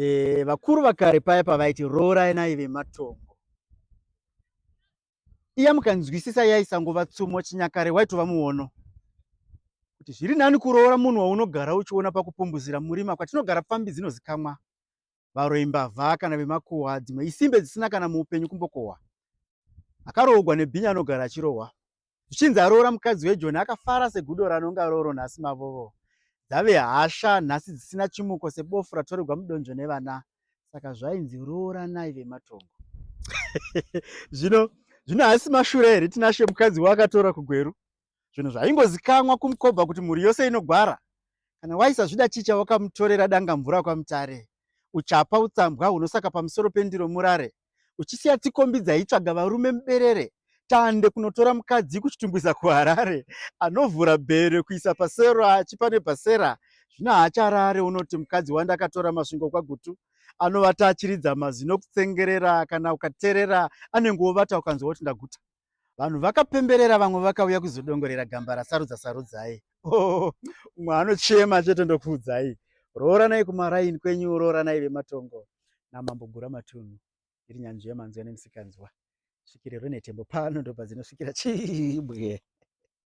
E, vakuru vakare paya pavaiti rooranai vematongo. Iya mukanzwisisa yaisangova tsumo chinyakare waitova muono. Kuti zviri nani kuroora munhu waunogara uchiona pakupumbuzira murima kwatinogara pfambi dzinozikamwa. Varoyi mbavha kana vemakuhwa dzimwe isimbe dzisina kana muupenyu kumbokohwa. Akaroogwa nebhinya anogara achirohwa. Zvichinzi aroora mukadzi wejoni akafara segudo ranonga roro nhasi mavovo. Dzave hasha nhasi dzisina chimuko sebofu ratoregwa mudonzvo nevana. Saka zvainzi rooranai vematongo. Zvino zvino haasi mashura here Tinashe mukadzi waakatora kuGweru? Zvinhu zvaingozikamwa kumukobva kuti mhuri yose inogwara. Kana waisazvida chicha wakamutorera danga mvura kwaMutare. Uchapa utsambwa hunosaka pamusoro pendiro murare. Uchisiya tsikombi dzaitsvaga varume muberere. Tande kunotora mukadzi kuchitumbwiza kuHarare. Anovhura bhere kuisa pasero achipa nebhasera. Zvino haacharare unoti mukadzi wandakatora Masvingo kwaGutu. Anovata achiridza mazino kutsengerera kana ukaterera anenge ovata ukanzwa kuti ndaguta. Vanhu vakapemberera vamwe vakauya kuzodongorera gamba rasarudza sarudzai. Oh, umwe anochema chete ndokuudzai. Rooranai kumaraini kwenyu rooranai vematongo namambo Gura Matunhu. Iri nyanzvi yemanzwa nemisikanzwa. Svikiro renetembo pano ndopadzinosvikira chibwe.